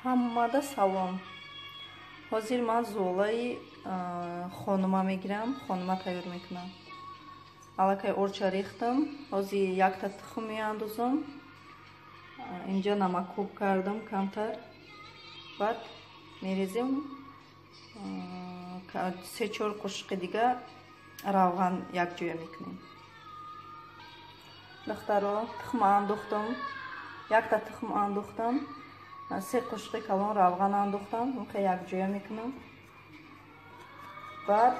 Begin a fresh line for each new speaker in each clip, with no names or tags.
Ҳаммада салом. Ҳозир ман золаи хонума мегирам, хонума тайёр мекунам. Аллакай орча рехтам, ҳозир якта тухм меандозам. Инҷа намаккӯб кардам камтар. Баъд мерезем 3-4 қошуқи дига равған якҷоя мекунем. Духтаро, тухм андохтам, якта тухм андохтам, 3 қошуқи калон равған андохтам, хе якҷоя мекунам. Баъд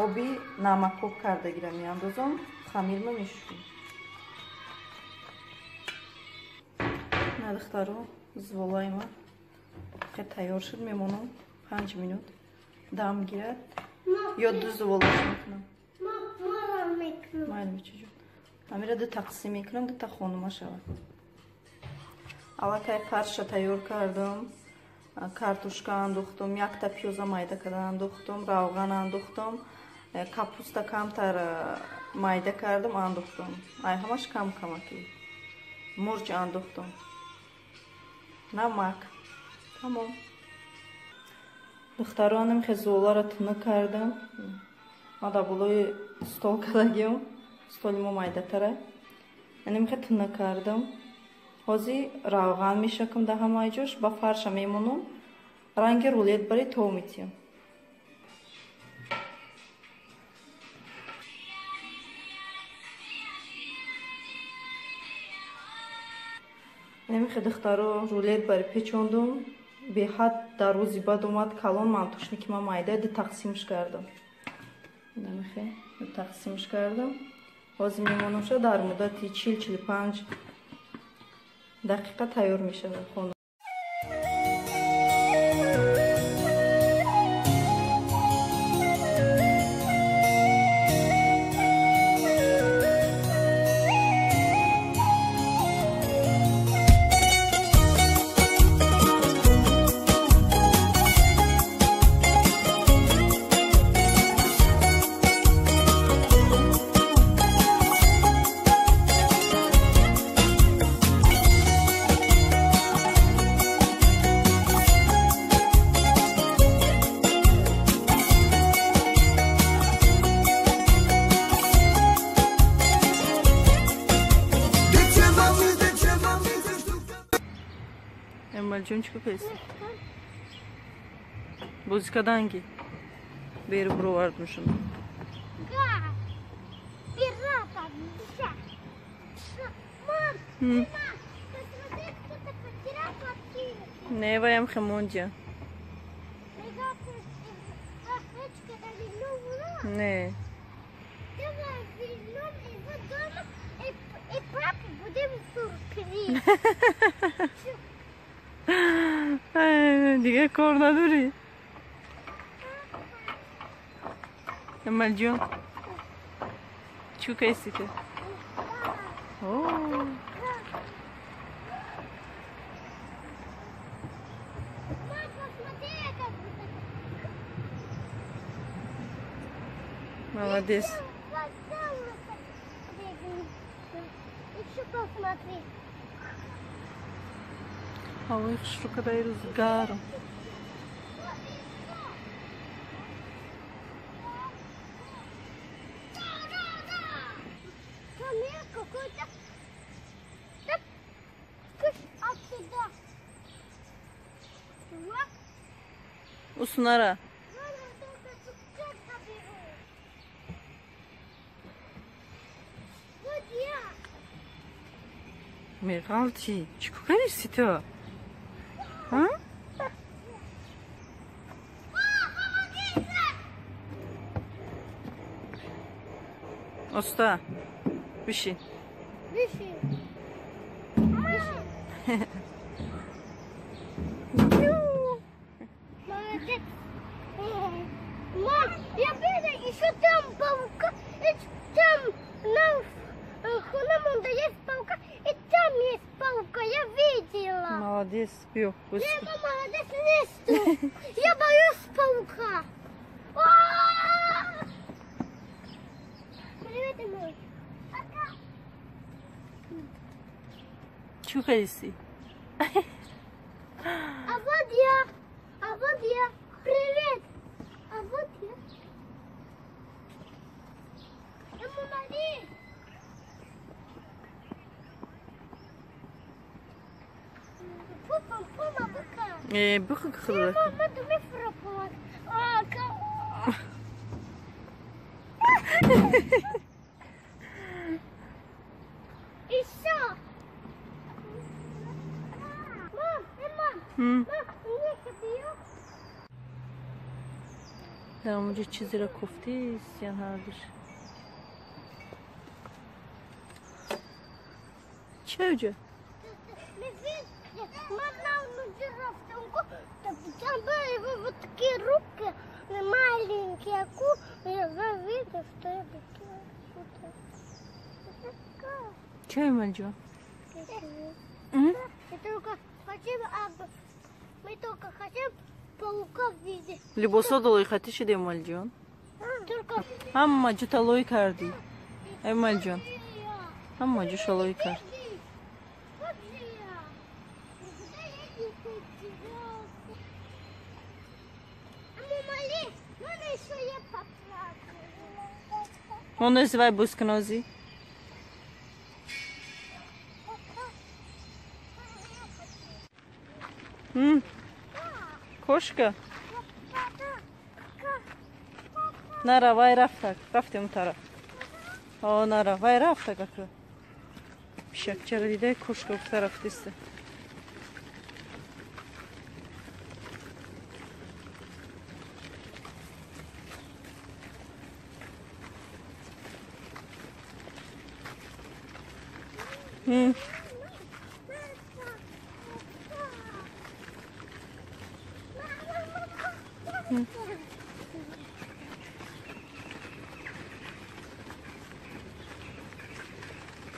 оби намаккӯб кардагиро меандозам, хамирма мешӯем. На духтаро, зуволаи ма хе тайёр шуд, мемонам 5 минут дам гирад. Ё ду зуволаш мекунам. Майли бачаҷон. Ҳамира ду тақсим мекунам, дута хонума шавад. Аллакай фарша тайёр кардам, картошка андохтам, якта пиёза майда карда андохтам, равған андохтам, капуста камтар майда кардам, андохтам. Ай ҳамаш кам камаки. Мурч андохтам. Намак. Тамом. Духтаронам хе золаро тунук кардам. Ма дар болои стол кардагиам. Столи мо майдатара. Анам хе тунук кардам. Ҳозир равған мешакам дар ҳамаи ҷош, ба фарша мемонам. Ранги рулет бари то метиҳам. Намихе духтаро рулет бари печондум. Беҳад дар рӯзи бад омад калон мантушники ма майда ду тақсимш кардам. Намихе ду тақсимш кардам. Ҳозир мемонамша дар муддати 40-45 дақиқа тайёр мешавад хона. Эмалҷон, чӣ кӯпест? Бозӣ карданги? Беру бировардмушон. Не, ваям хемонҷа. Не. Дигар кор надорӣ? Эмалҷон, чӣ кайси ту? Молодец. Ҳавои хушрӯ кадаи рӯз гарм. Усунара. Меғалти, чӣ кунӣ ту? Оста, бишин.
Бишин. Молодец. Мам, я видела еще там паука, и там на хунамунда есть паука, и там есть паука, я видела.
Молодец, пью.
Я молодец, нету. Я боюсь паука. Привет, мой. Пока.
Чухайся. Бихк худак.
Еще. Мам, мам,
дар онҷо чизеро кофтист ян ҳардуш. Чӣ оҷо?
Вот такие руки маленькие, я видела, что я такие.
Чӣ Эмалҷон?
Мы только хотим паука видеть.
Либосо долои хати шуд, Эмалҷон? Ҳама ҷо талои кардӣ, Эмалҷон. Ҳама ҷо шалои кард. Монози вай бускнози. Кошка? Нара, вай рафтак. Рафтем он тараф. О, нара, вай рафтак ака. Пишакчара дидай, кошка гуфта рафтиста.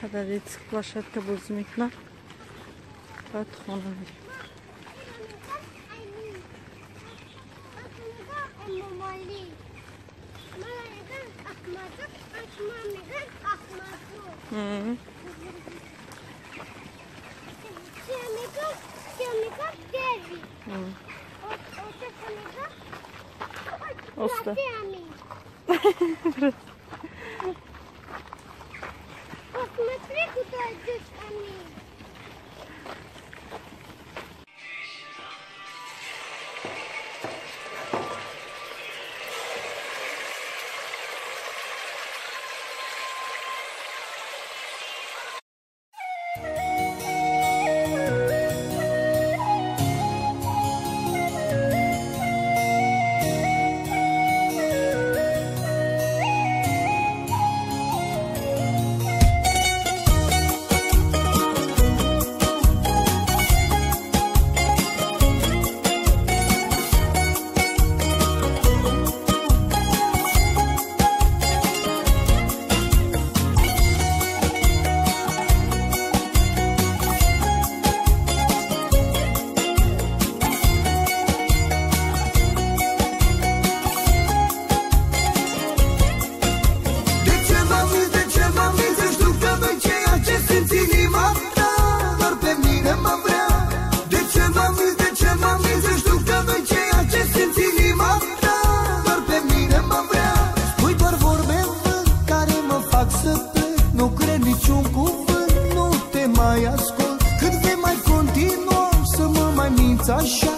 Қадар детский площадка бозӣ мекунад, баъд хона мерем. Оста.
Посмотри, куда идут они.
Așa.